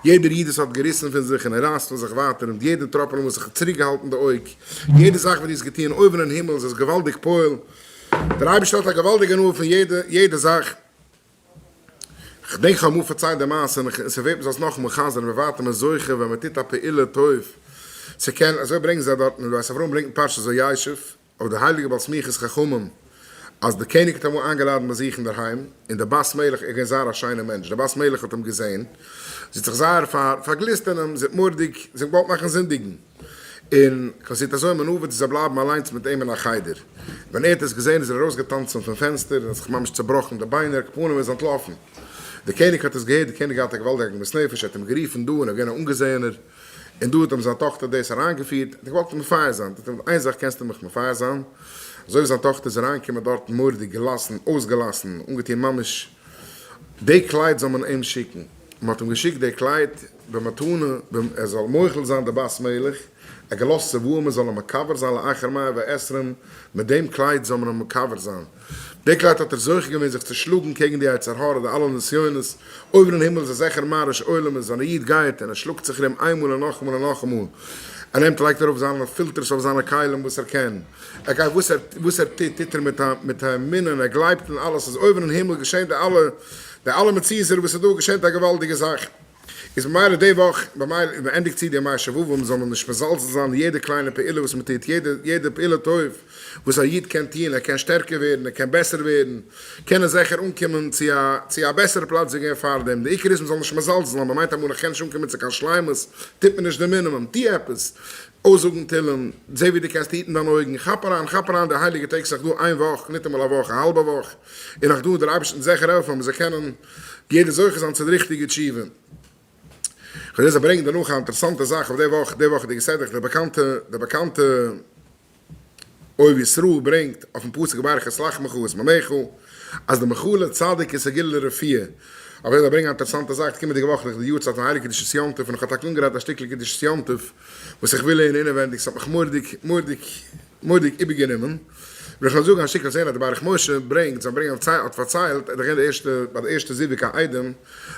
יעדער איד וואס האט געריסן פון זיך און ער רייסט פון זיך ווייטער און יעדע טראפעלע וואס זיך צוריקגעהאלטן די אויג, יעדע זאך וואס דו האסט געטון אויבן אין הימל איז עס געוואלדיג פועל, דער אייבערשטער האט א געוואלדיגע הנאה פון יעדע יעדע זאך. כ'דענק כ'האב אמאל פארציילט די מעשה און ס'ווערט מ'זאל עס נאכאמאל חזר'ן ווי ווייטער מ'איז זוכה ווען מ'טוט א פעולה טוב ס'קען אזוי ברענגן זיי דארטן און בית אברהם ברענגט אין פרשת וישב אויף די הייליגע בעל סמיכת חכמים אז די קעניג האט אמאל איינגעלאדענט ביי זיך אינדערהיים און די בת מלך איז געווען זייער א שיינע מענטש די בת מלך האט אים געזען זי האט זיך זייער פארגליסט אין אים זי האט מורא'דיג זי האט געוואלט מאכן זינדיגן און זי האט אזוי מנאווערט זי זאל בלייבן אליינס מיט אים אין א חדר. ווען ער האט עס געזען איז ער ארויסגעטאנצן פון פענסטער און האט זיך ממש צעבראכן די ביינער, כפנים איז אנטלאפן. דער קעניג האט עס געהערט, דער קעניג האט געהאט א געוואלדיגע עגמת נפש, ער האט אים גערופן דא און ער איז געווען א אנגעזעענער, און דא האט אים זיין טאכטער דאס אריינגעפירט, ער האט געוואלט אים מפייס זיין, האט ער אים געזאגט איין זאך קענסטו מיך מפייס זיין, אזוי ווי זיין טאכטער איז אריינגעקומען דארטן מורא'דיג געלאסן, אויסגעלאסן, אנגעטון ממש די קלייד זאל מען אים שיקן, מען האט אים געשיקט די קלייד במתנה, ער זאל מוחל זיין די בת מלך, ער האט געלאזט צוואה מען זאל אים מקבר זיין לאחר מאה ועשרים, מיט דעם קלייד זאל מען אים מקבר זיין. די קלייד האט ער זוכה געווען זיך צו שלאגן קעגן די יצר הרע, די אלע נסיונות, אויבן אין הימל איז א זכר מרעיש עולמות, ווען א איד גייט און ער שלאגט זיך ארום איינמאל און נאכאמאל און נאכאמאל, ער נעמט לייגט ארויף זיינע פילטערס אויף זיינע כלים וואס ער קען, ער גייט וואס ער וואס ער טוט טוט ער מיט א מיט א אמונה און ער גלייבט אין אלעס אז אויבן אין הימל געשענט די אלע די אלע מציאות'ער וואס איז דא געשענט א געוואלדיגע זאך. איז ממילא די וואך במילא איז מען ענדיגט צו די ימי שובבים זאל מען נישט מזלזל זיין אין יעדע קליינע פעולה וואס מען טוט יעדע יעדע פעולה טוב וואס א איד קען טון ער קען שטערקער ווערן ער קען בעסער ווערן קען ער זיכער אנקומען צו א צו א בעסערע פלאץ ווי געווען פארדעם די עיקר איז מען זאל נישט מזלזל זיין מען מיינט אמאל איך קען נישט אנקומען צו קיין שלימות טוט מען נישט די מינימום טו עפעס אויסזאגן תהלים, זע ווי דו קענסט היטן דיין אויגן, כאפ אריין, כאפ אריין די הייליגע טעג, ס'נאך דא איין וואך, ניטאמאל א וואך, א האלבע וואך, און נאך דא, דער אייבערשטער וועט זיכער העלפן אז מ'זאל קענען יעדער זוכה זיין צו די ריכטיגע תשובה. כ'וויל זיי ברענגען דערנאך א אינטערעסאנטע זאך אויף די וואך, די וואכעדיגע סדרה, די באקאנטע, די באקאנטע אוהב ישראל ברענגט אויפן פסוק וברך את לחמך ואת מימיך, אז די מחול לצדיק איז סגולה לרפואה. אבער איך וועל ברענגען א אינטערעסאנטע זאך, די קומענדיגע וואך איז די יארצייט פון הייליגע קדושת יום טוב, און איך האב טאקע אנגעגרייט א שטיקל קדושת יום טוב וואס איך וויל לערנען אינעווענדיג, ס'האט מיך מורא'דיג מורא'דיג מורא'דיג איבערגענומען, וויל איך נאר זאגן א שטיקל, זעהן אז די ברך משה ברענגט, זיין ברענגען האט פארציילט, ער איז דאך געווען די ערשטע, ביי די ערשטע זיווג א איידעם,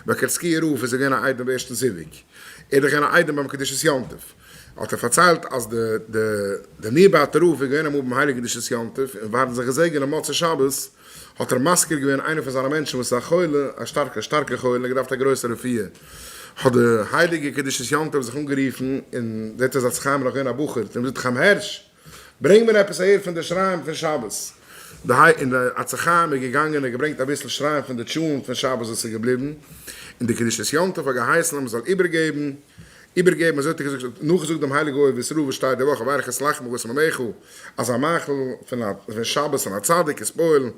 ביי קערצקיער רב איז ער געווען א איידעם ביי ערשטן זיווג, ער איז דאך געווען א איידעם ביים קדושת יום טוב. האט ער פארציילט אז די די די נירבאטער רב איז געווען אמאל ביים הייליגן קדושת יום טוב און ווארן זיך געזעגענען מוצאי שבת האט ער מזכיר געווען איינער פון זיינע מענטשן וואס איז א חולה א שטארקע שטארקע חולה און געדארפט א גרויסע רפואה האט די הייליגע קדושת יום טוב זיך אנגערופן און זעט אויס אז חיים איז נאך געווען א בחור האט אים געזאגט חיים הערש ברענג מיר עפעס אהער פון די שיריים פון שבת די היי און די עצי חיים איז געגאנגען און געברענגט אביסל שיריים פון די טשולנט פון שבת וואס איז געבליבן און די קדושת יום טוב האט געהייסן אז מען זאל איבערגעבן איבערגעבן, אזוי האט ער געזאגט, נאכגעזאגט דעם הייליגע אוהב ישראל וואס שטייט די וואך וברך את לחמך ואת מימיך, אז א מאכל פון א פון שבת און א צדיק איז פועל,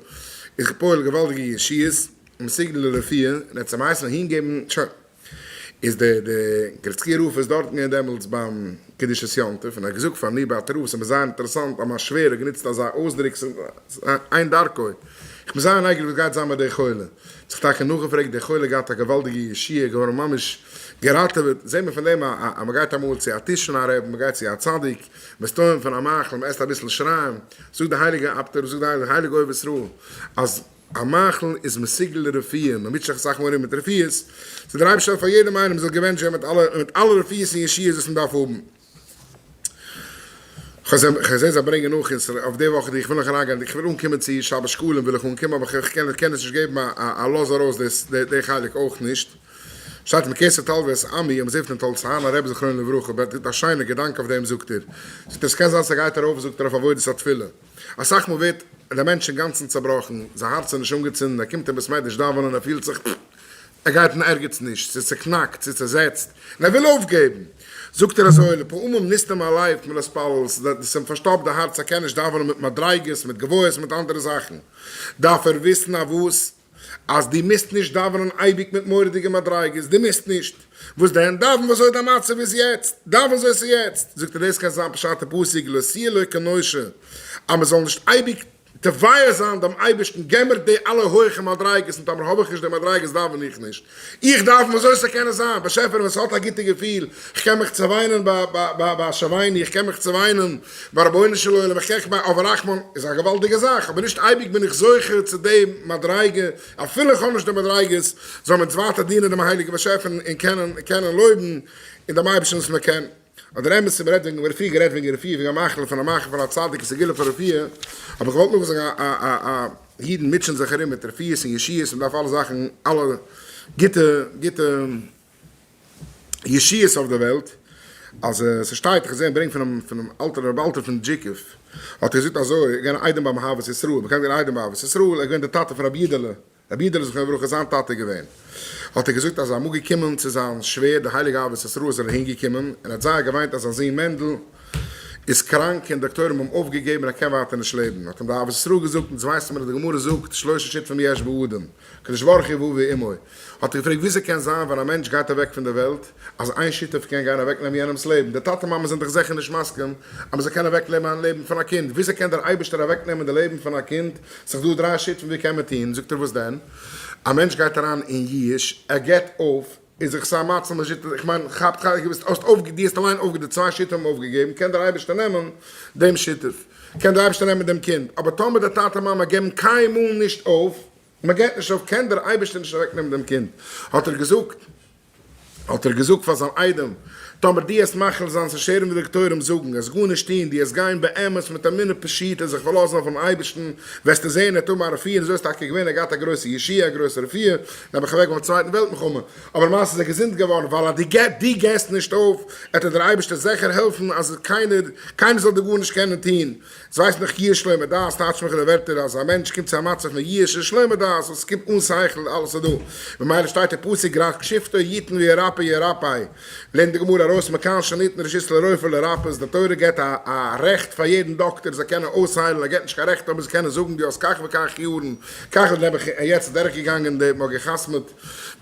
איז פועל געוואלדיגע ישועות, מסוגל לרפואה, און ער האט צום הייסן אהינגעבן, שוין. איז די די קערצקיער רב איז דארטן געווען דעמאלטס ביים קדושת יום טוב, און ער האט געזאגט פארן נירבאטער רב, ס'איז מיר זייער אינטערעסאנט אז מיין שווער האט גענוצט אזא אויסדרוק, אין דרכו, איך בין זייער נייגעריג וואס גייט זיין מיט די חולה, האט זיך טאקע נאכגעפרעגט, די חולה געהאט א געוואלדיגע ישועה, געווארן ממש געראטעוועט, זעט מען פון דעם אז מען גייט אמאל צו א טיש פון א רבי, מען גייט צו א צדיק, מען איז טועם פון א מאכל, מען עסט אביסל שיריים, זאגט די הייליגע אפטער, זאגט די הייליגע אוהב ישראל, אז א מאכל איז מסוגל לרפואה, מען מוטשעט זיך אסאך מאל ארום מיט רפואות, זאל דער אייבערשטער העלפן פאר יעדעם איינעם זאל געבענטשט ווערן מיט אלע מיט אלע רפואות און ישועות וואס מען דארף האבן. כ'זעה זיי ברענגען נאך און ס'איז אויף די וואך די איך וויל נאך אריינגיין איך וויל אנקומען צו שבת שקלים וויל איך אנקומען אבער כ'קען כ'קען עס נישט געבן א א לאז ארויס דאס די חלק אויך נישט שטייט מכסה תלוה את עמי און מ'זעט פון תולדות אהרן הרבי זכרונו לברכה בעט א שיינע געדאנק אויף דעם זאגט ער זאגט ער ס'קען זיין ס'גייט ארויף זאגט ער אויף עבודת התפילה אסאך מאל ווערט דער מענטש אינגאנצן צעבראכן זיין הארץ איז נישט אנגעצינדן ער קומט אין בית מדרש דאווענען ער פילט זיך ער גייט אין ערגעץ נישט, ס'איז צעקנאקט, ס'איז צעזעצט, און ער וויל אויפגעבן. זאגט ער אזוי, לפעמים נסתם הלב מלהתפלל, ס'איז אים פארשטאפט די הארץ, ער קען נישט דאווענען מיט מדריגות, מיט גבוהות, מיט אנדערע זאכן. דארף ער וויסן אויף וואס, אז דו מוזט נישט דאווענען אייביג מיט מורא'דיגע מדריגות, דו מוזט נישט. וואס דען? דאווען ווי אזוי דיין מצב איז יעצט, דאווען אזוי ס'איז יעצט. זאגט ער, דאס קען זיין פשט אין פסוק, לא תהיה לו כנושה, אז מ'זאל נישט אייביג. תובע זיין דעם אייבערשטן, געב מיר די אלע הויכע מדריגות, און טאמער האב איך נישט די מדריגות דאווען איך נישט. איך דארף ווי אזוי ס'קען זיין, באשעפער ווען ס'האט א גוטע געפיל, כ'קען מיך צעוויינען ביי השבעיני, איך קען מיך צעוויינען ביי רבונו של עולם, איך קען ביי אב הרחמן, איז א געוואלדיגע זאך, אבער נישט אייביג בין איך זוכה צו די מדריגה, אפילו איך האב נישט די מדריגות, זאל מען אונז ווייטער דינען דעם הייליגן באשעפער און קענען קענען לויבן און דעם אייבערשטן וואס מען קען. אבער דער אמת איז מען רעדט וועגן רפואה גערעדט וועגן רפואה וועגן א מחלה פון א מחלה פון א צדיק איז סגולה פאר רפואה, אבער איך וואלט נאך זאגן א א א אידן מוטשען זיך ארום מיט רפואות און ישועות מען דארף אלע זאכן אלע גוטע גוטע ישועות אויף דער וועלט, אז ס'שטייט איך האב געזען ברענגט פונעם פונעם אלטער רבי אלטער פון דזשיקוב האט ער געזאגט אזוי ער איז געווען א איידעם ביים אהבת ישראל באקאנט געווען איידעם ביי אהבת ישראל ער איז געווען דער טאטע פון רבי אידעלע רבי אידעלע זכרונו לברכה איז זיין טאטע געווען, האט ער געזאגט אז ער איז אמאל געקומען צו זיין שווער די הייליגע אהבת ישראל איז ער אהין געקומען און ער האט זייער געוויינט אז זיין זון מענדל איז קראנק און דאקטוירים האבן אויפגעגעבן און ער קען ווייטער נישט לעבן, האט אים די אהבת ישראל געזאגט אונז ווייסן מיר אז די גמרא זאגט שלושה שותפים יש באדם, הקדוש ברוך הוא ואביו ואמו, האט ער געפרעגט וויאזוי קען זיין ווען א מענטש גייט אוועק פון די וועלט אז איין שותף קען גיין אוועק נעמען יענעמס לעבן, די טאטע מאמע זענען דאך זיכער נישט מסכים אז מען זאל קענען אוועק נעמען א לעבן פון א קינד, וויאזוי קען דער אייבערשטער אוועק נעמען די לעבן פון א קינד, ס'איז דא דריי שותפים ווי קען מען טון, זאגט ער וואס דען, א מענטש גייט אריין אין ייאוש, ער געבט אויף, איז זיך סיי מציל משיט, איך מיין כאפט כאפט, דו ביסט האסט אויפגע דו האסט אליין אויפגע די צוויי שותפים האבן אויפגעגעבן, קען דער אייבערשטער נעמען דעם שותף, קען דער אייבערשטער נעמען דעם קינד, אבער טאמער די טאטע מאמע געבן קיינמאל נישט אויף, מען געבט נישט אויף, קען דער אייבערשטער נישט אוועק נעמען דעם קינד, האט ער געזאגט. האט ער געזאגט פאר זיין איידעם, טאמער דו העסט מחליט זיין צו שערן ווי דאקטוירים זאגן, העסט גארנישט טון, דו העסט גיין באמת מיט אמונה פשוטה זיך פארלאזן אויפן אייבערשטן, וועסטו זען ער וועט האבן א רפואה, און אזוי איז טאקע געווען, ער האט געהאט א גרויסע ישועה, א גרויסע רפואה, נעבעך אוועק ביים צווייטן וועלט מלחמה, אבער למעשה איז ער געזונט געווארן, ווייל אז דו געסט נישט אויף, עט דיר דער אייבערשטער זיכער העלפן אז קיינער קיינער זאל דיר גארנישט קענען טון. עס ווייסט נאך ייאוש שלמה דעת, טייטש מיך די ווערטער אז א מענטש קומט צו א מצב פון ייאוש און שלמה דעת, וואס קומט אן שכל, אלעס איז דא, ממילא שטייט אין פסוק רק שבתו יתן וירפא ירפא, לערנט די גמרא ארויס מכאן שניתן רשות לרופא לרפאות, די תורה געבט א א רעכט פאר יעדן דאקטער זאל קענען אויסהיילן, ער געבט נישט קיין רעכט אבער זיי קענען זאגן דו האסט כך וכך יארן, כך איז נעבעך יעצט אדורך געגאנגען די מ'האט גע'חתמ'עט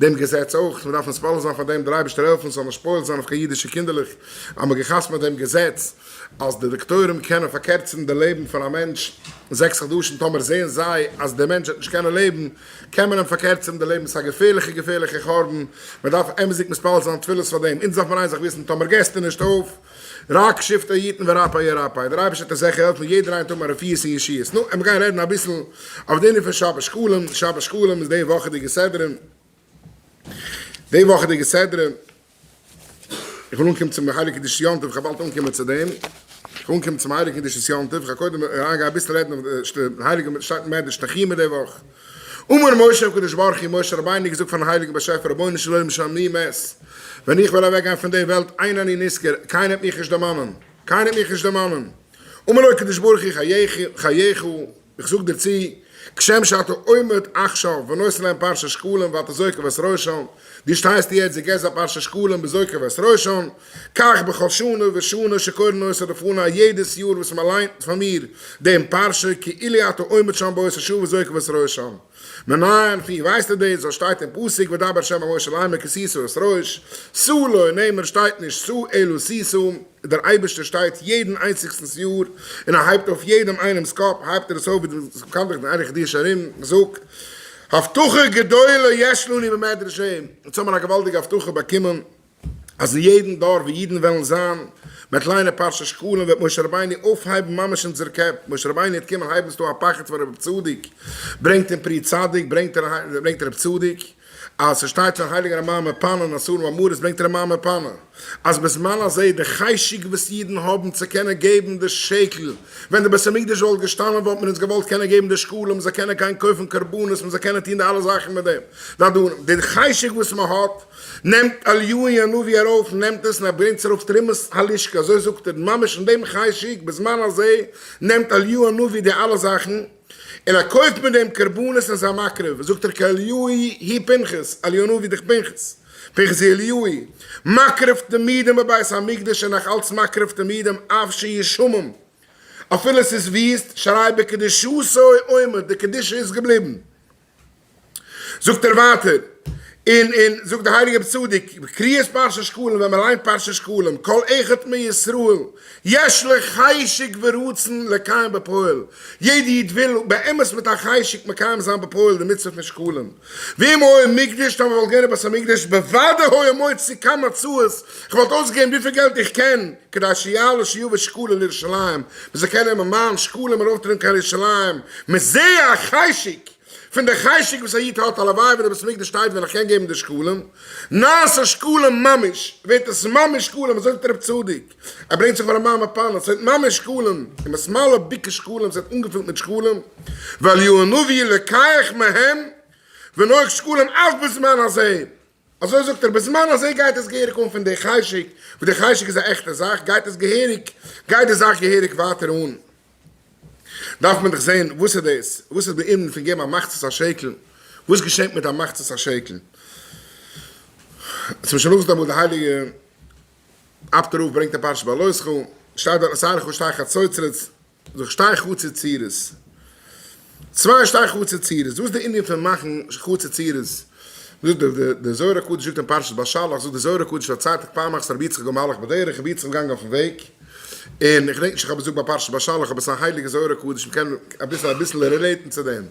דעם געזעץ אויך, מ'דארף מתפלל זיין פאר דעם, דער אייבערשטער העלפן ס'זאל נישט פועל זיין אויף קיין אידישע קינדערלעך אז מ'האט גע'חתמ'עט דעם געזעץ. אז די דאקטוירים קענען פארקערצן די לעבן פון א מענטש 6 חדשים, טאמער זעען זיי אז דער מענטש וועט נישט קענען לעבן, קען מען אים פארקערצן די לעבן, ס'איז א געפערליכע געפערליכע חורבן, מען דארף אמת'דיג מתפלל זיין תפילות פאר דעם, אונז דארף מען איין זאך וויסן, טאמער געסטו נישט אויף, רק שבתו יתן ורפא ירפא, דער אייבערשטער וועט דיר זיכער העלפן, יעדער איינער האבן א רפואות און ישועות. נו, מיר גייען רעדן אביסל אויף די ענין פון שבת שקלים, שבת שקלים איז די וואכעדיגע סדרה, די וואכעדיגע סדרה, איך וויל אנקומען צום הייליגן קדושת יום טוב, איך האב באלד אנקומען צו דעם, איך וויל אנקומען צום הייליגן קדושת יום טוב, איך האב קודם אריינגיין אביסל רעדן אויף די הייליגע שטייט אין מדרש תנחומא די וואך, אמר משה הקדוש ברוך הוא, משה רבינו געזאגט פארן הייליגן באשעפער, רבונו של עולם שאני מת, ווען איך וועל אוועק גיין פון די וועלט, אין אני נזכר, קיינער וועט מיך נישט דערמאנען, קיינער וועט מיך נישט דערמאנען, אמר לו הקדוש ברוך הוא, חייך, איך זאג דיר צו, כשם שאתה עומד עכשיו ונותן להם פרשת שקלים ואתה זוקף את ראשם, דו שטייסט יעצט, דו געבסט זיי פרשת שקלים וזוקף את ראשם, כך בכל שנה ושנה שקורין אותה לפני, יעדעס יאר וואס מען ליינט פאר מיר דעם פרשה, כאילו אתה עומד שם באותה שעה וזוקף את ראשם. מנין, פון ווי ווייסטו דאס? ווייל שטייט אין פסוק ודבר ה' אל משה לאמר כי תשא את ראש, שא לא נאמר שטייט נישט שא אלא תשא, דער אייבערשטער שטייט יעדן איינציגסטנס יאר און ער הייבט אויף יעדעם איינעמס קאפ, הייבט ער עס אויף ווי דער באקאנטער דער ערוך דיש ארום זאגט, הבטחה גדולה יש לנו במדרש ה', אונז האבן א געוואלדיגע הבטחה באקומען אז אין יעדן דור ווי אידן וועלן זיין, מ'וועט ליינען פרשת שקלים וועט משה רבינו אויפהייבן ממש אונזער קעפ, משה רבינו וועט קומען הייבן ס'דא א פחד פון רבי צדוק, ברענגט אין פרי צדיק ברענגט ער ברענגט רבי צדוק אז ס'שטייט פון הייליגן רמ"ע מפאנו אין עשרה מאמרות ברענגט רמ"ע מפאנו אז בזמן הזה די חשק וואס אידן האבן צו קענען געבן די שקל, ווען די בית המקדש וואלט געשטאנען וואלט מען אונז געוואלט קענען געבן די שקלים, מ'זאל קענען גיין קויפן קרבנות, מ'זאל קענען טון די אלע זאכן מיט דעם, די אדנים, די חשק וואס מ'האט, נעמט אליהו הנביא ארויף, נעמט עס און ער ברענגט עס ארויף תרומת הלשכה, אזוי זאגט ער, ממש אין דעם חשק, בזמן הזה, נעמט אליהו הנביא די אלע זאכן, און ער קויפט מיט דעם קרבנות און זיי מקריב, זאגט ער כי אליהו הוא פנחס, אליהו הנביא דאך פנחס, פנחס הוא אליהו, מקריב תמידים בבית המקדש און נאך אלץ מקריב תמידים אף שישומם, אפילו עס איז וויסט, שהרי בקדושתו עומד, די קדושה איז געבליבן. זאגט ער ווייטער, און און זאגט די הייליגע רב צדוק, קריאת פרשת שקלים ווען מען ליינט פרשת שקלים, כל אחד מישראל יש לו חשק ורצון לקיים בפועל, יעדע איד וויל באמת מיט א חשק מקיים זיין בפועל די מצוה פון שקלים, ואם היה מקדש טאמער וואלט געווען א בית המקדש בוודאי היה מוציא כמה הוצאות, כ'וואלט אויסגעגעבן וויפיל געלט איך קען, כדי שיעלה שיבא שקלים לירושלים, מ'זאל קענען נעמען מיין שקלים ארויפטראגן קיין ירושלים, מזה החשק. פון די חשק וואס א איד האט, הלוואי ווען די בית המקדש שטייט ווען איך קען געבן די שקלים, נעשה שקלים ממש, ווערט עס ממש שקלים, אזוי זאגט רב צדוק, ער ברענגט זיך פון רמ א פאנעט, ס'ווערט ממש שקלים, ומתמלא בקע שקלים, ס'ווערט אנגעפילט מיט שקלים, ואליהו הנביא לקח מהם ונוהג שקלים אף בזמן הזה, אזוי זאגט ער, בזמן הזה גייט עס געהעריג אן פון די חשק, וואס די חשק איז א עכטע זאך, גייט עס געהעריג, גייט די זאך געהעריג ווייטער אן. דארף מען דאך זען וואס איז דאס, וואס איז די ענין פון געבן א מחצית השקל, וואס געשענט מיט א מחצית השקל. צום שלוס דעמאלט די הייליגע אפטער רב ברענגט אין פרשת בהעלותך, שטייט דארט עשה לך שתי חצוצרות, זיך שתי חצי צירות, צוויי שתי חצי צירות, וואס איז די ענין פון מאכן חצי צירות? זאגט די די זוהר הקדוש זאגט אין פרשת בשלח, זאגט די זוהר הקדוש פארציילט איך פעם אחת רבי יצחק המהלך בדרך, רבי יצחק געגאנגען אויפן וועג, און איך געדענק נישט איך האב עס געזאגט ביי פרשת בשלח אבער עס איז א הייליגע זוהר הקדוש מען קען אביסל אביסל relate ן צו דעם,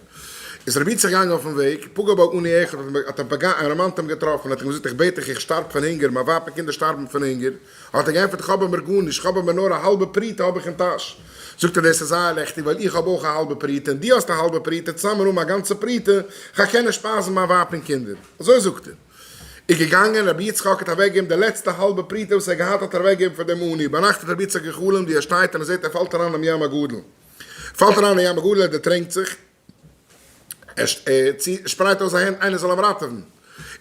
איז רבי יצחק געגאנגען אויפן וועג, פגע בו עני אחד, האט אים פגע א ארעמאן האט אים געטראפן, האט אים געזאגט איך בעט דיך איך שטארב פון הונגער, מיין ווייב און קינדער שטארבן פון הונגער, האט ער געענטפערט איך האב אבער גארנישט, איך האב אבער נאר א האלבע פרוטה האב איך אין טאש. זאגט ער דאס איז זייער לעכטיג ווייל איך האב אויך א האלבע פרוטה און דו האסט א האלבע פרוטה, צוזאמען האבן א גאנצע פרוטה, כ'גיי קענען שפייזן מיין ווייב און קינדער. אזוי זאגט ער. איז געגאנגען, רבי יצחק האט אוועקגעגעבן די לעצטע האלבע פרוטה וואס ער האט געהאט האט ער אוועקגעגעבן פאר דעם עני, ביינאכט האט רבי יצחק גע'חלומ'ט ווי ער שטייט און ער זעט ער פאלט אריין אינעם ים הגדול. פאלט אריין אין ים הגדול ער דערטרענקט זיך, ער שפרייט אויס זיין הענט איינער זאל אים ראטעווען,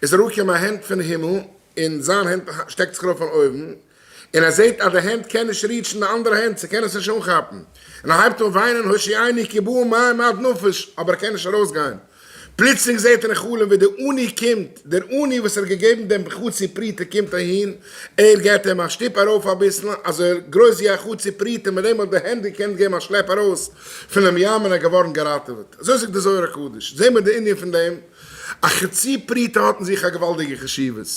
איז אראפגעקומען א הענט פון הימל, און זיין הענט שטעקט זיך ארויף פון אויבן, און ער זעט אז די הענט קען נישט reach ן די אנדערע הענט, ס'קען עס נישט אנכאפן, און ער הייבט אן וויינען הושיעני כי באו מים עד נפש, אבער ער קען נישט ארויסגיין. פלוצלינג זעט ער אין חלום ווי דער עני קומט, דער עני וואס ער האט געגעבן דעם חצי פרוטה קומט אהין, ער געבט אים א שטופ ארויף אביסל, אזוי גרויס ווי א חצי פרוטה, מיט דעם האט די הענט געקענט געבן א שלעפ ארויס פונעם ים און ער איז געווארן געראטעוועט. אזוי זאגט דער זוהר הקדוש. זעהן מיר די ענין פון דעם, א חצי פרוטה האט אין זיך א געוואלדיגע חשיבות.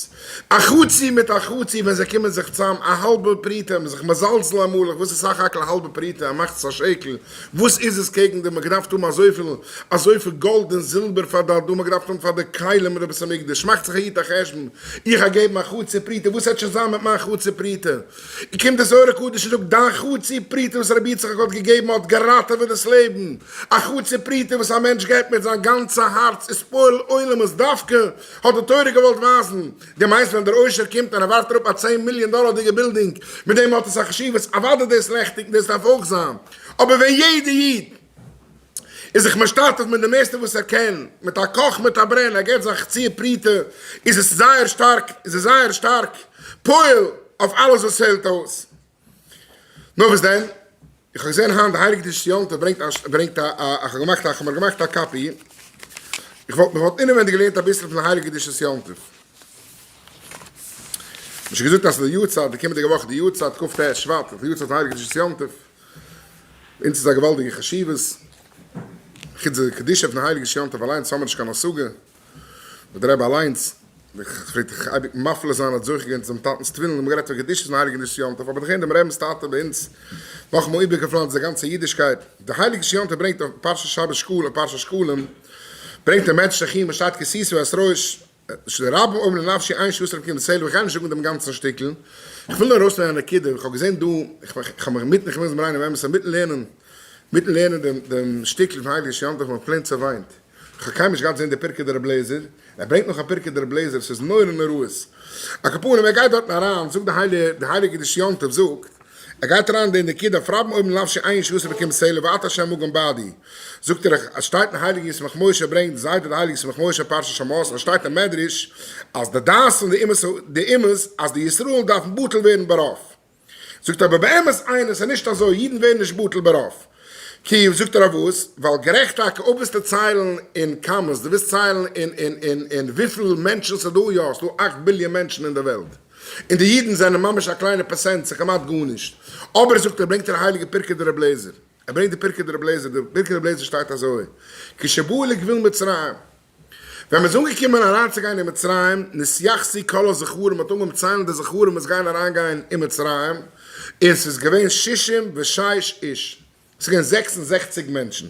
א חצי מיט א חצי ווען זיי קומען זיך צאם, א האלבע פרוטה, מ'איז זיך מזלזל אמאל, וואס איז סך הכל א האלבע פרוטה, א מחצית השקל, וואס איז עס קעגן דעם, מ'האט געדארפט האבן אזויפיל, אזויפיל גאלד און זילבער פאר די אדמה, מ'האט געדארפט האבן פאר די כלים אין די בית המקדש, מאכט זיך א איד א חשבון, איך גיי געבן א חצי פרוטה, וואס העט שוין זיין מיט מיין חצי פרוטה? קומט דער זוהר הקדוש און זאגט, דיין חצי פרוטה וואס רבי יצחק האט געגעבן האט געראטעוועט דאס לעבן, א חצי פרוטה וואס א מענטש געבט מיט זיין גאנצע הארץ איז פועל עולמות, דווקא האט די תורה געוואלט ווייזן, דו מיינסט ווען דער עושר קומט און ער ווארפט אראפ א צען מיליאן דאלארדיגע בילדינג, מיט דעם האט עס א חשיבות, אוודאי דאס לעכטיג און דאס דארף אויך זיין, אבער ווען יעדע איד איז זיך משתתף מיט די מערסטע וואס ער קען, מיט א קאך מיט א ברען, ער געבט זיין חצי פרוטה, איז עס זייער שטארק, איז עס זייער שטארק פועל אויף אלעס וואס פעלט אויס. נאר וואס דען, איך האב געזען היינט די הייליגע קדושת יום טוב ברענגט א ברענגט א א איך האב געמאכט א איך האב מיר געמאכט א copy, איך וואלט מ'וואלט אינעווענדיג געלערנט אביסל פון די הייליגע קדושת יום טוב. מ'האט שוין געזאגט אז ס'איז די יארצייט די קומענדיגע וואך די יארצייט כ ט שבט איז די יארצייט פון הייליגע קדושת יום טוב, אונז איז א געוואלדיגע חשיבות, חוץ די קדושה פון הייליגע קדושת יום טוב אליינס האמיר נישט קיין השגה. וואס דער רבי אליינס פלעגט זיך אייביג מפליא זיין האט זוכה געווען צו זיין טאטנ'ס תפילין, און מ'גערעדט פון קדושת און הייליגן קדושת יום טוב, אבער דאך דעם רבינ'ס טאטע ביי אונז נאכאמאל איבערגעפלאנצט די גאנצע אידישקייט. די הייליגע קדושת יום טוב ברענגט אויף פרשת שבת שקלים אויף פרשת שקלים ברענגט ער מדרש תנחומא שטייט כי תשא את ראש שרבים אומרים לנפשי אין שעת רבקי מסלע, איך גיי נישט זאגן דעם גאנצן שטיקל, איך וויל נאר ארויסנעמען א נקודה, איך האב געזען דא, איך האב מיך מיטן, איך מוז מיר איינעם אמת מיטן לערנען, מיטן לערנען דעם דעם שטיקל פון הייליגן קדושת יום טוב האב איך plain צעוויינט. כ'האב קיינמאל נישט געהאט זעהן די פרקי דרבי אליעזר, ער ברענגט נאך א פרקי דרבי אליעזר, ס'איז נורא נוראות. על כל פנים ער גייט דארטן אריין, זאגט די הייליגע, די הייליגע קדושת יום טוב זאגט, ער גייט אריין אין די נקודה אויף רבים אומרים לנפשי אין ישועתי אלקים סלה ואתה השם מגן בעדי, זאגט ער עס שטייט אין הייליגן ישמח משה ברענגט זיידע די הייליגע ישמח משה פרשת שמות, עס שטייט אין מדרש אז די דעת פון די אומות די אומות אז די ישראל דארפן בטל ווערן ברוב. זאגט אבער באמת איינער ס'איז נישט אזוי אידן ווערן נישט בטל ברוב כי זאגט ער אויף וואס ווייל גערעכט טאקע אויב ווילסטו ציילן אין כמות דו ווילסט ציילן אין אין אין אין וויפיל מענטשן ס'איז דא יא ס'דא 8 ביליאן מענטשן אין די וועלט און די אידן זענען ממש א קליינע פערסענט ס'איז כמעט גארנישט אבער זאגט ער ברענגט ער הייליגע פרקי דרבי אליעזר ער ברענגט די פרקי דרבי אליעזר די פרקי דרבי אליעזר שטייט אזוי כשבאו לגבול מצרים. ווען מ'איז אנגעקומען אריינצוגיין אין מצרים, נתייחסו כל הזכרים, מ'האט אנגעהויבן ציילן די זכרים וואס גייען אריינגיין אין מצרים, און ס'איז געווען 66 איש, ס'איז געווען 66 מענטשן.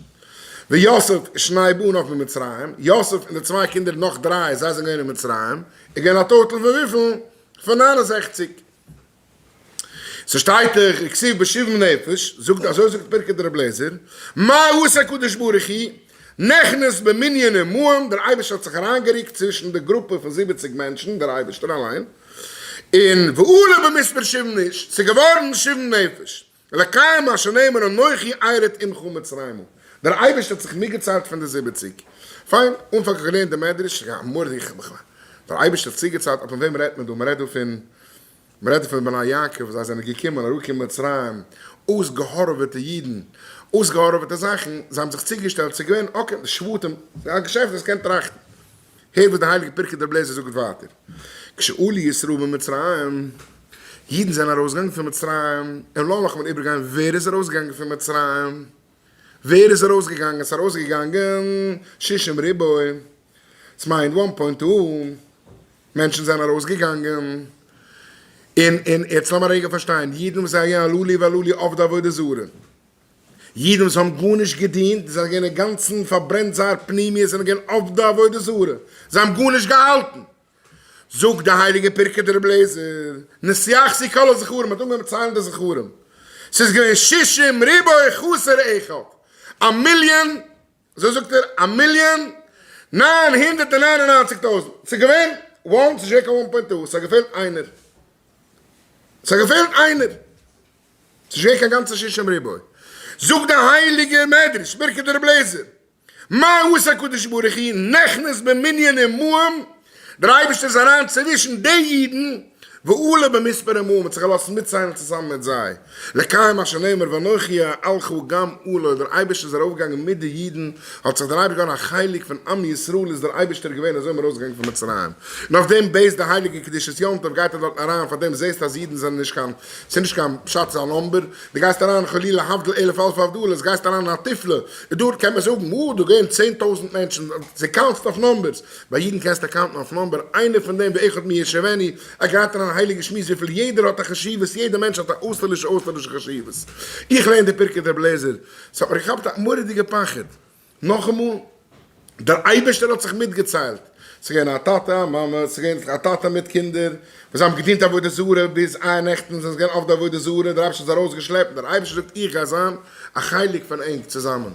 ויוסף ושני בניו במצרים, יוסף און די צוויי קינדער נאך דריי, זיי זענען געווען אין מצרים, איז געווען א total פון וויפיל? פון 69. ס'שטייט דאך וכתיב בשבעים נפש, זאגט אזוי זאגט פרקי דרבי אליעזר, מה עשה הקדוש ברוך הוא, נכנס במנין עמהם, דער אייבערשטער האט זיך אריינגערוקט צווישן די גרופע פון 70 מענטשן, דער אייבערשטער אליין, און ועלה במספר שבעים איש, ס'איז געווארן שבעים נפש, לקיים מה שנאמר אנכי ארד עמך מצרימה, דער אייבערשטער האט זיך מיטגעציילט פון די 70. פיין, אנפאנג האב איך געלערנט די מדרש, דער אייבערשטער האט צוגעציילט, אבער פון וועם רעדט מען דא? מען רעדט דא פון מען רעדט פון בני יעקב, זיי זענען געקומען אראפ קיין מצרים, אויסגעהארעוועטע אידן, אויסגעהארעוועטע זאכן, זיי האבן זיך צוגעשטעלט, ס'איז געווען okay, די שבטים, א געשעפט וואס קען טראכטן. הער וואס די הייליגע פרקי דרבי אליעזר זאגט ווייטער, כשעלו ישראל ממצרים, אידן זענען ארויסגעגאנגען פון מצרים, און לאמיר נאכאמאל איבערגיין ווער איז ארויסגעגאנגען פון מצרים, ווער איז ארויסגעגאנגען, ס'איז ארויסגעגאנגען שישים ריבוא, ס'מיינט one point two. מענטשן זענען ארויסגעגאנגען, און און יעצט לאמיר א רגע פארשטיין, אידן וואס זענען געווען הללו והללו עובדי עבודה זרה, אידן וואס האבן גארנישט געדינט, זיי זענען געווען אינגאנצן פארברענט זייער פנימיות, זענען געווען עובדי עבודה זרה, זיי האבן גארנישט געהאלטן. זאגט די הייליגע פרקי דרבי אליעזר, נתייחסו כל הזכרים, מ'האט אנגעהויבן ציילן די זכרים, ס'איז געווען שישים ריבוא חסר אחד, א מיליאן אזוי זאגט ער, א מיליאן 999 טויזנט, ס'איז געווען one, ס'איז נישט געווען קיין one point two, ס'האט געפעלט איינער, ס'האט געפעלט איינער, ס'איז נישט געווען קיין גאנצע שישים ריבוא. זאגט די הייליגע מדרש, פרקי דרבי אליעזר, מה עשה הקדוש ברוך הוא, נכנס במנין עמהם, דער אייבערשטער איז אריין צווישן די אידן, ועלה במספר עמהם, האט זיך געלאזט מיטציילן צוזאמען מיט זיי, לקיים מה שנאמר ואנכי אעלך גם אעלה, דער אייבערשטער איז ארויפגעגאנגען מיט די אידן, האט זיך דער אייבערשטער געווארן א חלק פון עם ישראל, איז דער אייבערשטער געווען אזוי מיר ארויסגעגאנגען פון מצרים. און אויף דעם base ט די הייליגע קדושת יום טוב גייט ער דארטן אריין, פאר דעם זעסטו אז אידן זענען נישט קיין, ס'איז נישט קיין פשט ס'איז א number, דו גייסט אריין חלילה להבדיל אלף אלפי הבדלות, גייסט אריין אין א תיפלה, און דארט קען מען זאגן, או דא גייען 10,000 מענטשן, דו count סט אויף numbers, ביי אידן קענסטו count ן אויף number, איינער פון דעם ואחד מי ישיבנו, ער גייט אריין א הייליגע שמועס וויפיל יעדער האט א חשיבות, יעדער מענטש האט א אויסטערלישע אויסטערלישע חשיבות. איך לערן די פרקי דרבי אליעזר, ס'האט מיר געכאפט א מורא'דיגע פחד. נאכאמאל, דער אייבערשטער האט זיך מיטגעציילט. ס'איז געווען א טאטע, א מאמע, ס'איז געווען א טאטע מיט קינדער, וואס זיי האבן געדינט עבודה זרה ביז איין נעכטן זענען זיי געווען אויף די עבודה זרה, דער אייבערשטער האט זיי ארויסגעשלעפט, דער אייבערשטער זאגט איך גיי זיין א חלק פון ענק צוזאמען.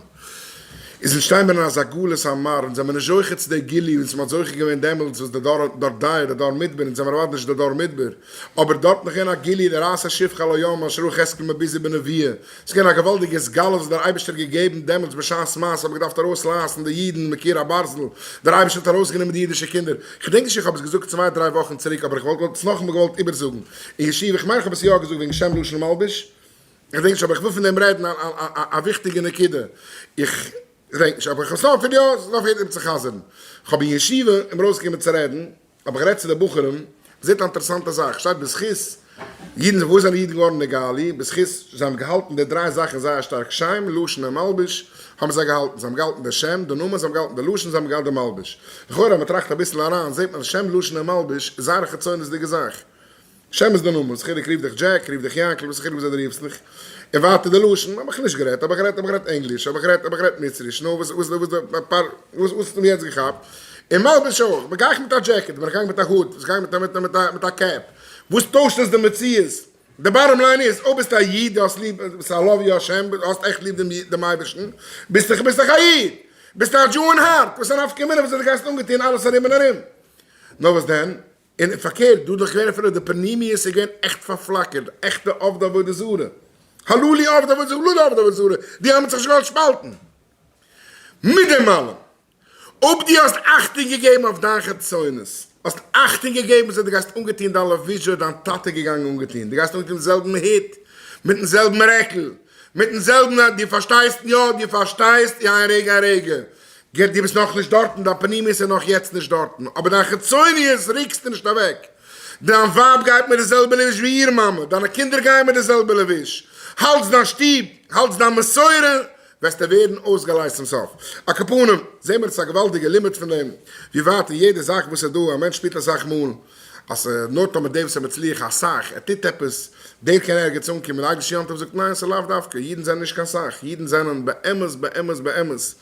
איז אונז שטיין מיר אין אזא גלות המר, אונז זעמיר נישט זוכה צו די גילוי וואס מ'האט זוכה געווען דעמאלטס וואס די דור דור דעה די דור מדבר, אונז זעמיר אוודאי נישט די דור מדבר, אבער דארט נאך געווען א גילוי די ראתה שפחה על הים אשר ראה יחזקאל מבוזי בנביאה, ס'איז געווען א געוואלדיגע התגלות וואס דער אייבערשטער האט געגעבן דעמאלטס בשעת מעשה האט מען געדארפט ארויסלייסן די אידן מקיר הברזל, דער אייבערשטער האט ארויסגענומען די אידישע קינדער, כ'געדענק נישט איך האב עס געזאגט צוויי דריי וואכן צוריק אבער איך וואלט עס נאכאמאל געוואלט איבערזאגן אין ישיבה, כ'מיין איך האב עס יא געזאגט וועגן שם לשון מלבוש. איך געדענק נישט אבער איך וויל פון דעם רעדן א וויכטיגע נקודה, איך געדענק נישט אבער איך האב עס נאר פון יא, ס'איז נאר פאר איבער צו חזר'ן, איך האב אין ישיבה אים ארויסגעקומען צו רעדן, האב איך גערעדט צו די בחורים, מ'זעט א אינטערעסאנטע זאך, שטייט בזכות אידן, וואו זענען אידן געווארן נגאלו, בזכות זיי האבן געהאלטן די דריי זאכן זייער שטארק, שם, לשון און מלבוש, האבן זיי געהאלטן, זיי האבן געהאלטן די שם, די נאמען, זיי האבן געהאלטן די לשון, זיי האבן געהאלטן די מלבוש. לכאורה אז מ'טראכט אביסל אריין, זעט מען אז שם, לשון און מלבוש איז זייער א חיצונית'דיגע זאך. שם איז די נאמען, וואס חילוק רוף דיך דזשעק, רוף דיך יענקל, וואס חילוק וויאזוי דו רופסט מיך. און ווייטער די לשון, האב איך נישט גערעדט, האב איך גערעדט, האב איך גערעדט ענגליש, האב איך גערעדט, האב איך גערעדט מצריש, נו וואס וואס וואס די פאר, וואס וואס האסטו מיר יעצט געכאפט? און מלבוש אויך, בין גיי איך מיט א דזשעקעט, בין איך געגאנגען מיט א hood, בין איך געגאנגען מיט א מיט א מיט א מיט א cap, וואס טוישט עס די מציאות? די bottom line איז, אויב ביסטו א איד, דו האסט ליב, ביסט א love you השם, האסט עכט ליב דעם דעם אייבערשטן, ביסט דאך ביסט דאך א איד! ביסט א Jew אין heart, וואס א נפקא מינה וויאזוי דו גייסט אנגעטון אלעס ארום און ארום. נאר וואס דען? און פארקערט, דא איז דאך געווען אפילו די פנימיות איז געווען עכט פארפלאקערט, עכטע עובדי עבודה זרה, הללו עובדי עבודה זרה, הללו עובדי עבודה זרה, די האבן זיך נישט געוואלט שפאלטן. מיט דעם אלעם, אויב דו האסט אכטונג געגעבן אויף דיין חיצונות, האסט אכטונג געגעבן וויאזוי דו גייסט אנגעטון דיין לבוש ווי דיין טאטע איז געגאנגען אנגעטון, דו גייסט אנגעטון מיטן זעלבן הוט, מיטן זעלבן רעקל, מיטן זעלבן, דו פארשטייסט יא, דו פארשטייסט, יא, איין רגע, איין רגע, גערט דו ביסט נאכנישט דארטן, דיין פנימיות איז נאך יעצט נישט דארטן, אבער דיין חיצוניות רוקסטו נישט אוועק. דיין ווייב גייט מיט די זעלבע לבוש ווי איר מאמע, דיינע קינדער גייען מיט די זעלבע לבוש, האלטסט דיין שטוב, האלטסט דיין מסורה. וועסטו ווערן אויסגעלייזט צום סוף. על כל פנים, זעהן מיר עס איז א געוואלדיגע לימוד פון דעם, ווי ווייט אין יעדע זאך וואס איז דא, א מענטש שפירט אסאך מאל אז נאר טאמער דער וואס איז מצליח אסאך, ער טוט עפעס, דער קען ערגעץ אנקומען, די אייגענע יום טוב זאגט ניין, ס'איז לאו דווקא, אידן זענען נישט קיין סאך, אידן זענען באמת באמת באמת, אז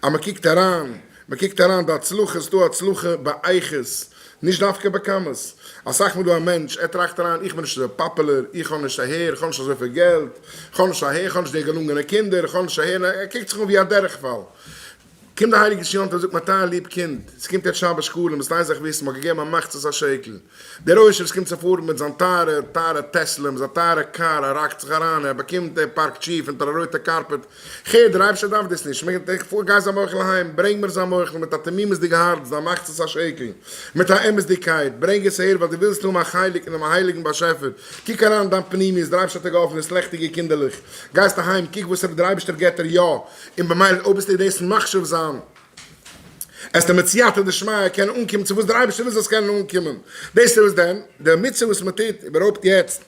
מען קוקט אריין, מען קוקט אריין די הצלחה, איז דא הצלחה באיכות, נישט דווקא בכמות. אסאך מאל דא א מענטש, ער טראכט אריין, איך בין נישט אזוי פאפולער, איך האב נישט אהער, איך האב נישט אזויפיל געלט, איך האב נישט אהער, איך האב נישט די געלונגענע קינדער, איך האב נישט אהער, ער קוקט זיך אן ווי א דורכפאל. קומט די הייליגע שיאנטע און זאגט מיין טייער ליב קינד, ס'קומט יעצט שבת שקלים, מוזט איין זאך וויסן, מ'האט געגעבן א מחצית השקל. דער עושר וואס קומט צו פארן מיט זיין טייערע טייערע טעסלע, מיט זיין טייערע קאר, ער האקט זיך אריין, ער באקומט, ער פארקט שיף אונטער א רויטע carpet, כ'הער, דער אייבערשטער דארף דאס נישט, גיי זיי מוחל אהיים, ברענג מיר זיי מוחל מיט א תמימות'דיגע הארץ דיין מחצית השקל, מיט א אמת'דיגקייט, ברענג עס אהער ווייל דו ווילסט האבן א חלק אינעם הייליגן באשעפער, קוק אריין אין דיין פנימיות, דער אייבערשטער האט דיר געהאלפן דאס לעכטיגע קינדערלעך, גייסט אהיים, קוק וואס דער אייבערשטער געבט דיר יא, און במילא אויב וועסטו דאס מחשיב זיין, עסטו מיט סייעתא דשמיא קענען אנקומען צו וואס דער אייבערשטער וויל זאלסט קענען אנקומען. דאס איז וואס דען? די מצוה וואס מען טוט, איבערהויפט יעצט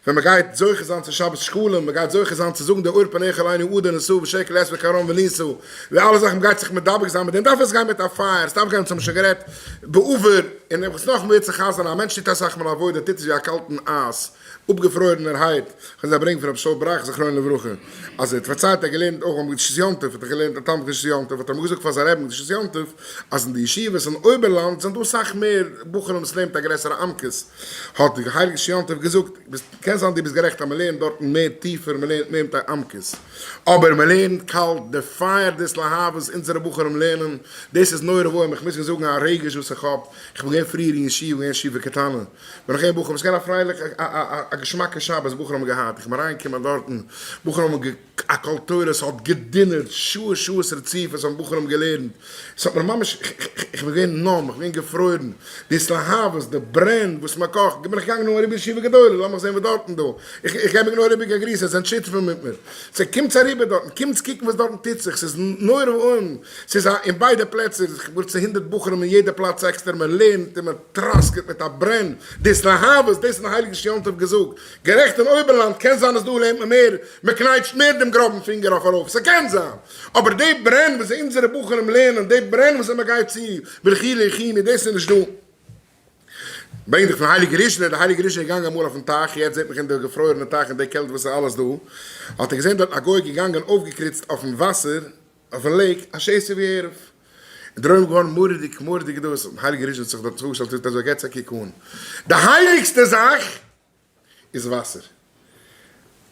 ווען מען גייט זוכה זיין צו שבת שקלים, מען גייט זוכה זיין צו זאגן די אור פניך אלינו אדון נשא ושקל עשו וקרן וניסו, די אלע זאכן, מען גייט זיך מדבק זיין מיט דעם, דארף עס גיין מיט א פייער, עס דארף גיין, אונז האבן שוין גערעדט בעבר, און איך וואס נאך מער צו חזר'ן, א מענטש טוט אסאך מאל עבודה, טוט עס ווי א קאלטן אייז, אפגעפרוירענערהייט, כ'וועל זיי ברענגען פון רבי שאול בראך זכרונו לברכה, אז ער האט פארציילט ער האט געלערנט אויך ביים קדושת יום טוב, האט ער געלערנט א תלמיד קדושת יום טוב, האט ער אמאל געזאגט פאר זיין רבי'ן קדושת יום טוב, אז אין די ישיבות אין אויבערלאנד זענען דא אסאך מער בחורים וואס לערנט א גרעסערע עמקות, האט די הייליגע קדושת יום טוב געזאגט, ביסט, קען זיין דו ביסט גערעכט אז מען לערנט דארטן מער טיפער, מען לערנט מער מיט א עמקות, אבער מען לערנט קאלט, די פייער דאס להבות וואס אונזערע בחורים לערנען, דאס איז נורא ואיום, איך מוז אים זאגן א רגש וואס איך האב, איך בין געווען פריער אין ישיבה, געווען ישיבה קטנה, בין איך געווען בחורים, ס'איז געווען א פרייליך א געשמאקע שבת בחורים האבן געהאט, איך בין אריינגעקומען דארטן, בחורים האבן א קול תורה, ס'האט געדונערט, שעות שעות רציפות האבן בחורים געלערנט, ס'האט מיר ממש, איך בין געווען numb, איך בין געווען געפרוירן, די התלהבות, די ברען וואס מען קאכט, בין איך געגאנגען נאר אריבער ישיבה גדולה, לאמיך זען וואס דארטן דא, איך געב ענק נאר אריבער קיין גריס, עטס זענט שותפים מיט מיר, סא קומטס אריבער דארטן, קומטס קוקן וואס דארטן טוט זיך, ס'איז נורא ואיום, ס'איז א אין ביידע פלעצער, קרוב צו 100 בחורים אין יעדע פלאץ עקסטער, מען לערנט און מען טראסקעט מיט א ברען, דאס התלהבות, דאס האט דער הייליגער יום טוב געזאגט, גערעכט אין אויבערלאנד קען זיין אז דא לערנט מען מער, מען קנייטשט מער דעם גראבן פינגער אויף ארויף, ס'קען זיין, אבער די ברען וואס אונזערע בחורים לערנען, די ברען וואס מען גייט צו ברכי לכימי, דאס איז נישט דא. ברענג דיך פון הייליגע ריזשינער, די הייליגע ריזשינער איז געגאנגען אמאל אויפן טייך, יעצט זעט מיך אין די געפרוירענע טייך אין די קעלט וואס איז אלעס דא, האט ער געזען דארטן א גוי געגאנגען אויפגעקריצט אויפן וואסער, אויפן lake, א שתי וערב. און דער עולם געווארן מורא'דיג מורא'דיג דאס, הייליגע ריזשינער האט זיך דארט צוגעשטעלט זאגט אזוי געטס א קוק אן, די הייליגסטע זאך איז וואסער.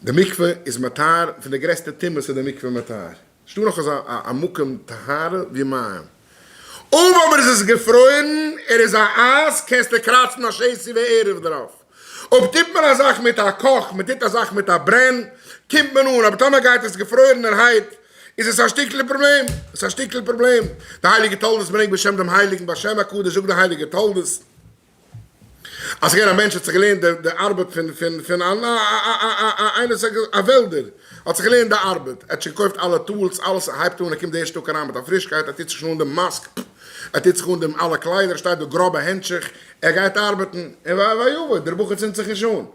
די מקווה איז מטהר, פון די גרעסטע טומאות איז די מקווה מטהר. נישטא נאך אזא א מקום טהרה ווי מים. אויב אבער איז עס געפרוירן, ער איז א אייז, קענסטו קראצן א שתי וערב דערויף. אויב טוט מען א זאך מיט א קאך, מען טוט א זאך מיט א ברען, קומט מען אן, אבער טאמער גייט עס געפרוירענערהייט, איז עס א שטיקל פראבלעם. עס איז א שטיקל פראבלעם. די הייליגע תולדות ברענגט בשם דעם הייליגן בעל שם הקדוש, זאגט די הייליגע תולדות, אז ס'געווען א מענטש האט זיך געלערנט די ארבעט פון פון פון א איינער א welder האט זיך געלערנט די ארבעט, ער האט שוין געקויפט אלע tools אלעס, ער הייבט אן ער קומט די ערשטע טאג אריין מיט א פרישקייט, ער טוט זיך שוין אן דעם מאסק, ער טוט זיך אן דעם אלע קליידער, ער שטייט דא גראבע הענטשיך, ער גייט ארבעטן, און ויעבוד, דער בחור צינדט זיך נישט אן, און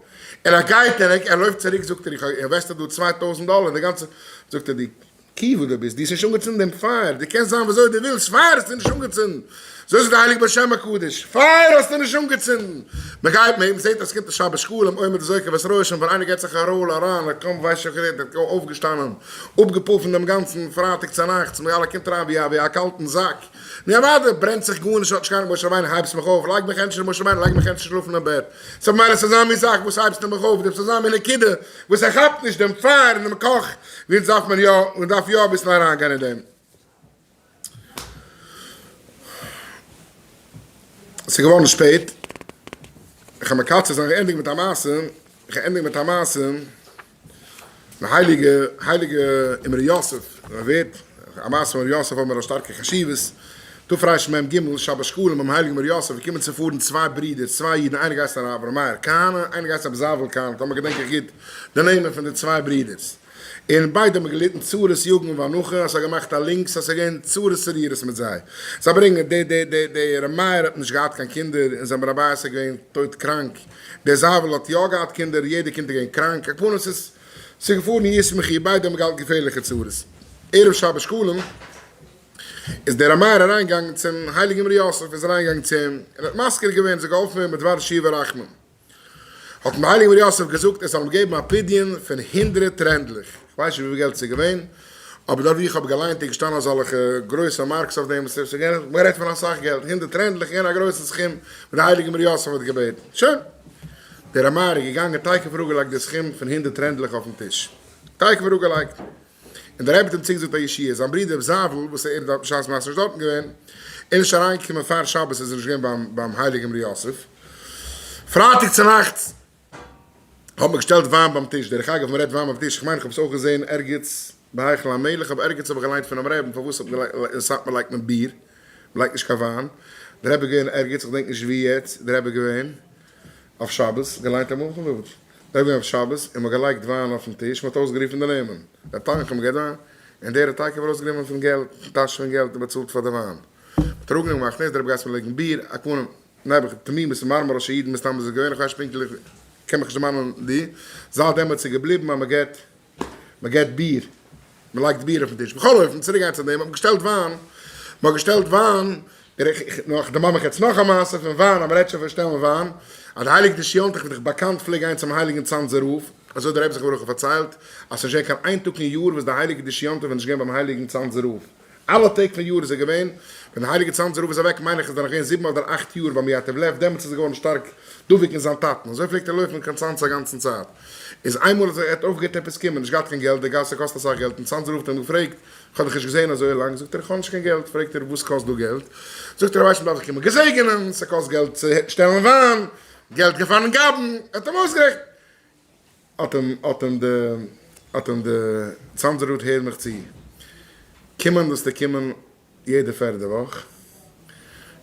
ער גייט און ער לויפט צוריק זאגט ער איך האב אינוועסטעד דא 2000 דאלער, די גאנצע, זאגט ער די. קי וואס דו ביסט, דו האסט נישט אנגעצינדן דעם פייער, דו קענסט זיין וואזוי דו ווילסט, פייער האסטו נישט אנגעצינדן, אזוי זאגט דער הייליגער בעל שם הקדוש, פייער האסטו נישט אנגעצינדן, מען גייט מען זעט אז ס'קומט א שבת שקלים, עומד וזוקף את ראשו, ווען איינער געט זיך א roll אריין, ער קוים ווייסט שוין גערעדט, ער האט קוים אויפגעשטאנען, אפגעפאפן דעם גאנצן פרייטאג צונאכטס, מען אלע קומט אריין ווי א ווי א קאלטן זאק, נו אוודאי ברענט זיך גארנישט, האט נישט קיין משה רבינו הייבסט מיך אויף, לייג מיך ענדערש משה רבינו לייג מיך ענדערש שלאפן אין בעט, ס'איז ממילא ס'איז אזא מין זאך וואס הייבסטו מיך אויף, דו ביסט אזא מין נקודה וואס ער כאפט נישט דעם פייער און דעם קאך, ווי אונז דארף מען יא, מען דארף יא אביסל אריינגיין אין דעם. ס'איז געווארן שפעט, איך האב מקצר זיין, איך ענדיג מיט א מעשה, איך ענדיג מיט א מעשה, די הייליגע הייליגע אמרי יוסף, מען ווערט, א מעשה פון אמרי יוסף האבן מיר א שטארקע חשיבות, תרמ"ג, שבת שקלים ביים הייליגן אמרי יוסף איז געקומען צו פארן צוויי ברידער, צוויי אידן, איינער געהייסן הרב ר' מאיר כהנא, איינער געהייסן רבי זאנוויל כהנא, טאמער געדענק איך גוט די נעמען פון די צוויי ברידערס, און ביידע האבן געליטן צרות יגון ואנחה, אז ס'האט געמאכט א לינקס אז ס'איז געווען צרות צרורות מיט זיי. זיי ברענגען, די די די די ר' מאיר האט נישט געהאט קיין קינדער, און זיין רבי איז געווען טויט קראנק, דער זאנוויל האט יא געהאט קינדער, יעדע קינד איז געווען קראנק, על כל פנים ס'איז ס'איז געפארן ישמחי, ביידע האבן געהאט געפערליכע צרות. ערב שבת שקלים איז דער ר' מאיר אריינגעגאנגען צום הייליגן ר' יוסף, איז אריינגעגאנגען צו אים און האט מזכיר געווען זיך געהאלפן ווערן מיט דבר ישועה ורחמים. האט אים דער הייליגער ר' יוסף געזאגט ער זאל אים געבן א פדיון פון 100 רענדלעך, איך ווייס נישט וויפיל געלט ס'איז געווען, אבער דארט ווי איך האב געליינט איז געשטאנען אזעלכע גרויסע marks אויף דעם, ס'איז געווען, מען רעדט פון אסאך געלט, 100 רענדלעך איז געווען א גרויסע סכום וואס דער הייליגער ר' יוסף האט געבעטן. שוין. דער ר' מאיר איז געגאנגען תיכף אראפגעלייגט די סכום פון 100 רענדלעך אויפן טיש. תיכף אראפגעלייגט. און דער רבי האט אים צוגעזאגט א ישועה, זיין ברודער ר' זאוול וואס ער איז דארט בשעת מעשה נישט דארטן געווען, איז נישט אריינגעקומען פאר שבת איז ער נישט געווען ביים הייליגן ר' יוסף. פרייטאג צונאכטס האט מען געשטעלט וויין ביים טיש, דרך אגב מען רעדט וויין ביים טיש, איך מיין איך האב עס אויך געזען ערגעץ בהיכל המלך, אבער ערגעץ האב איך געליינט פונעם רעבן פארוואס האט מען אין סאטמאר לייגט מען ביר, מען לייגט נישט קיין וויין, דער רבי איז געווען ערגעץ איך געדענק נישט ווי יעצט, דער רבי איז געווען אויף שבת, געליינט אמאל פון דוד. דער געווען אויף שבת און מ'האט געלייגט וויין אויפן טיש, מ'האט אויסגערופן די נעמען, דער תנחום געבט וויין, און דער האט תיכף ארויסגענומען פון געלט, פון טאש פון געלט און באצאלט פאר די וויין. מ'האט אראפגענומען געמאכט נס, דער רבי גייט מיר לייגן ביר, א קנים, נעבעך, תמימות און מארמאראשע אידן מסתם איז עס געווען, איך ווייס נישט פונקטליך, קען מיך נישט דערמאנען די, זייט דעמאלטס איז געבליבן אז מ'געט, מ'געט ביר, מ'לייגט ביר אויפן טיש. בכל אופן, צוריק גיין צו דעם, מ'האט געשטעלט וויין, מ'האט געשטעלט וויין, נאך דערמאן מיך יעצט נאך א מעשה פון וויין, אז מ'רעדט שוין פון שטעלן וויין, אז די הייליגע דישיאנטעך ווי דאך באקאנט פלעג גיין צום הייליגן צאנזער רב, אזוי האט דער רבי זיך ברוך הוא פארציילט, אז ס'נישט געווען קיין איין טאג אין יאר וואס די הייליגע דישיאנטעך איז נישט געווען ביים הייליגן צאנזער רב, אלע טעג פון יאר איז ער געווען, ווען די הייליגע צאנזער רב איז אוועק מיין איך איז ער נאך געווען 7 אדער 8 יאר ביים ייטב לב, דעמאלטס איז ער געווארן שטארק דבוק אין זיין טאטן, אזוי פלעגט ער לויפן קיין צאנז א גאנצן צייט. איז איינמאל אז ער האט אויפגעהערט עפעס קומען, נישט געהאט קיין געלט, די גאס ס'קאסט אסאך געלט, און צאנזער רב האט אים געפרעגט, כ'האב דיך נישט געזען אזוי לאנג, זאגט ער איך האב נישט קיין געלט, פרעגט ער וואס קאסט דא געלט, זאגט ער ווייסט מ'דארף זיך קומען געזעגענען, ס'קאסט געלט צו שטעלן וויין, געלט געפארן גאבן, ער האט אים אויסגערעכנט, האט אים האט אים די האט אים די צאנזער רב הער מיך צו, קומען דארפסטו קומען יעדע פערדע וואך,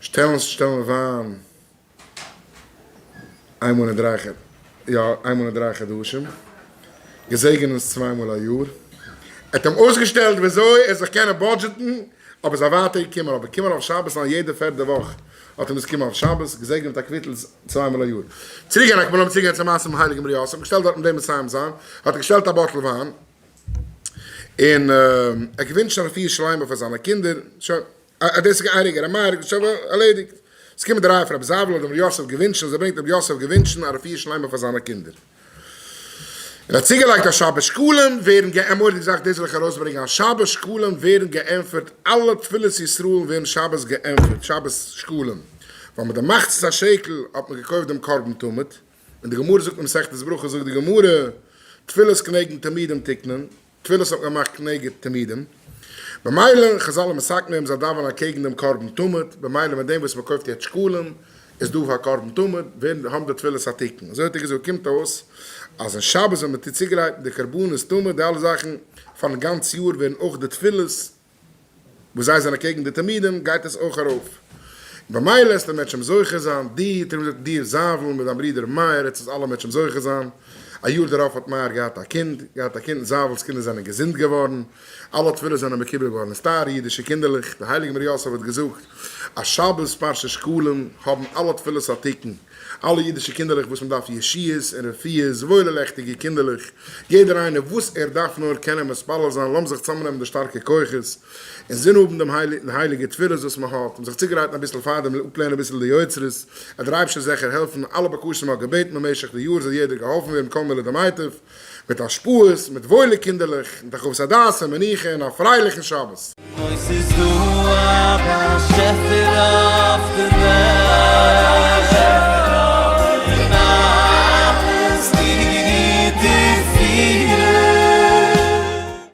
שטעלן שטעלן וויין איינמאל אין דריי יא איינמאל אין 3 חדשים, געזעגענען אונז צוויי מאל א יאר, ער האט אים אויסגעשטעלט וויאזוי ער זאל קענען budget ן, אבער איז ער ווייטער געקומען, אבער קומען אויף שבת נאר יעדע פערדע וואך האט ער מוז קומען אויף שבת, געזעגענט מיט א קוויטל צוויי מאל א יאר. צוריק גיין, לאמיר צוריק גיין צום מעשה מיטן הייליגן ר' יוסף, געשטעלט דארט מיט דעם מסיים זיין, האט ער געשטעלט א bottle וויין, און ער האט געווינטשן א רפואה שלימה פאר זיינע קינדער, שוין. אה, דאס איז געהעריג ר' מאיר, שוין ערלעדיגט. עס קומט די רייע פון רבי זאוול האט דעם ר' יוסף געווינטשן, אזוי ברענגט רבי יוסף געווינטשן א רפואה שלימה פאר זיינע קינדער. און האט צוגעלייגט אז שבת שקלים ווערן גע, מורא'דיגע זאך, דאס וויל איך ארויסברענגען, אז שבת שקלים ווערן געענטפערט, אלע תפילות ישראל ווערן שבת געענטפערט, שבת שקלים, ווייל מיט די מחצית השקל האט מען געקויפט דעם קרבן תמיד, און די גמרא זאגט אין מסכת ברכות זאגט די גמרא, תפילות כנגד תמידים תקנן, תפילות האט מען געמאכט כנגד תמידים, במילא חזל האבן מתקן געווען מ'זאל דאווענען אקעגן דעם קרבן תמיד, במילא מיט דעם וואס מען קויפט יעצט שקלים איז דא פאר קרבן תמיד, ווערן האבן די תפילות א תיקון, אזוי האט ער געזאגט, קומט אויס אז אין שבת ווען מען טוט צוגרייטן די קרבנות תמיד די אלע זאכן פארן גאנץ יאר ווערן אויך די תפילות וואס זיי זענען אקעגן די תמידים גייט עס אויך ארויף. במילא עסט דער מענטש אים זוכה זיין, דיר, האט ער אים געזאגט, דיר זאוול מיט דיין ברודער מאיר, עטס עס אלע מענטש אים זוכה זיין. א יאר דערויף האט מאיר געהאט א קינד, געהאט א קינד, זאוול'ס קינדער זענען געזונט געווארן, אלע תפילות זענען מקובל געווארן, סטאר אידישע קינדערלעך, דער הייליגער ר' יוסף האט געזאגט אז שבת פרשת שקלים האבן אלע תפילות א תיקון. אלע אידישע קינדערלעך וואס מען דארף ישועות און רפואות, וואוילע לעכטיגע קינדערלעך, יעדער איינער וואס ער דארף נאר קען ער מתפלל זיין, לאמיר זיך צאמנעמען די שטארקע כוחות, און זין האבן דעם די הייליגע תפילות וואס מען האט, און זיך צוגרייטן אביסל פארדעם, אפלערנען אביסל די יוצרות, אז דער אייבערשטער זאל זיכער העלפן, אלע בקשות מען האט געבעטן במשך די יאר זאל יעדער געהאלפן ווערן כל מילי דמיטב, מיט השפעות, מיט וואוילע קינדערלעך, מיט הרחבת הדעת און מנוחה און א פרייליכן שבת. אוי ס'איז דא א באשעפער אויף די וועלט.